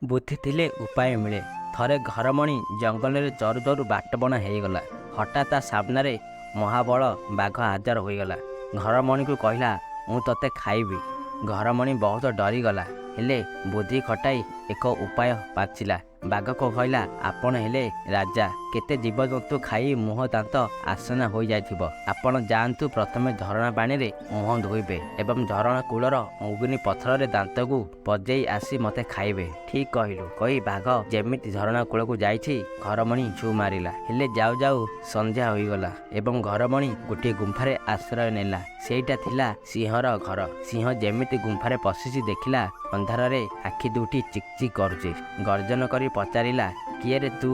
ବୁଦ୍ଧି ଥିଲେ ଉପାୟ ମିଳେ। ଥରେ ଘରମଣି ଜଙ୍ଗଲରେ ଚରୁ ଚରୁ ବାଟବଣା ହେଇଗଲା। ହଠାତ୍ ତା ସାମ୍ନାରେ ମହାବଳ ବାଘ ହାଜର ହୋଇଗଲା। ଘରମଣିକୁ କହିଲା, ମୁଁ ତୋତେ ଖାଇବି। ଘରମଣି ବହୁତ ଡରିଗଲା, ହେଲେ ବୁଦ୍ଧି ଖଟାଇ ଏକ ଉପାୟ ପାଞ୍ଚିଲା। ବାଘକୁ କହିଲା, ଆପଣ ହେଲେ ରାଜା, କେତେ ଜୀବଜନ୍ତୁ ଖାଇ ମୁହଁ ଦାନ୍ତ ଆସନା ହୋଇଯାଇଥିବ। ଆପଣ ଯାଆନ୍ତୁ, ପ୍ରଥମେ ଝରଣା ପାଣିରେ ମୁହଁ ଧୋଇବେ ଏବଂ ଝରଣା କୂଳର ମୁଗୁନି ପଥରରେ ଦାନ୍ତକୁ ପଜେଇ ଆସି ମୋତେ ଖାଇବେ। ଠିକ୍ କହିଲୁ କହି ବାଘ ଯେମିତି ଝରଣା କୂଳକୁ ଯାଇଛି, ଘରମଣି ଛୁ ମାରିଲା। ହେଲେ ଯାଉ ଯାଉ ସନ୍ଧ୍ୟା ହୋଇଗଲା ଏବଂ ଘରମଣି ଗୋଟିଏ ଗୁମ୍ଫାରେ ଆଶ୍ରୟ ନେଲା। ସେଇଟା ଥିଲା ସିଂହର ଘର। ସିଂହ ଯେମିତି ଗୁମ୍ଫାରେ ପଶିଛି, ଦେଖିଲା ଅନ୍ଧାରରେ ଆଖି ଦୁଇଟି ଚିକ୍ ଚିକ୍ କରୁଛି। ଗର୍ଜନ କରି ପଚାରିଲା, କିଏରେ ତୁ?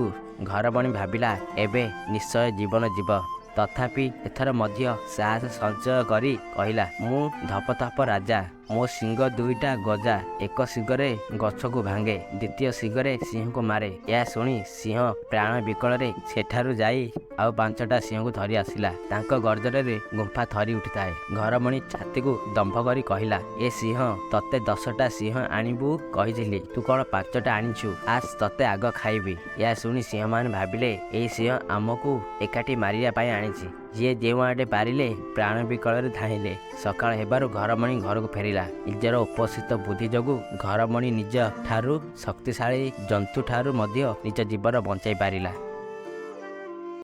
ଘରମଣି ଭାବିଲା, ଏବେ ନିଶ୍ଚୟ ଜୀବନ ଯିବ। ତଥାପି ଏଥର ମଧ୍ୟ ସାହସ ସଞ୍ଚୟ କରି କହିଲା, ମୁଁ ଧପଧପ ରାଜା। ମୋ ଶିଙ୍ଗ ଦୁଇଟା ଗଜା। ଏକ ଶିଙ୍ଗରେ ଗଛକୁ ଭାଙ୍ଗେ, ଦ୍ୱିତୀୟ ଶିଙ୍ଗରେ ସିଂହକୁ ମାରେ। ଏହା ଶୁଣି ସିଂହ ପ୍ରାଣ ବିକଳରେ ସେଠାରୁ ଯାଇ ଆଉ 5ଟା ସିଂହକୁ ଧରି ଆସିଲା। ତାଙ୍କ ଗର୍ଜନରେ ଗୁମ୍ଫା ଥରି ଉଠିଥାଏ। ଘରମଣି ଛାତିକୁ ଦମ୍ଭ କରି କହିଲା, ଏ ସିଂହ, ତତେ 10ଟା ସିଂହ ଆଣିବୁ କହିଥିଲି, ତୁ କ'ଣ 5ଟା ଆଣିଛୁ? ଆସ୍, ତତେ ଆଗ ଖାଇବି। ଏହା ଶୁଣି ସିଂହମାନେ ଭାବିଲେ, ଏଇ ସିଂହ ଆମକୁ ଏକାଠି ମାରିବା ପାଇଁ ଆଣିଛି। ଯିଏ ଯେଉଁଆଡ଼େ ପାରିଲେ ପ୍ରାଣ ବିକଳରେ ଧାଇଁଲେ। ସକାଳ ହେବାରୁ ଘରମଣି ଘରକୁ ଫେରିଲା। ନିଜର ଉପସ୍ଥିତ ବୁଦ୍ଧି ଯୋଗୁଁ ଘରମଣି ନିଜ ଠାରୁ ଶକ୍ତିଶାଳୀ ଜନ୍ତୁଠାରୁ ମଧ୍ୟ ନିଜ ଜୀବନ ବଞ୍ଚାଇ ପାରିଲା।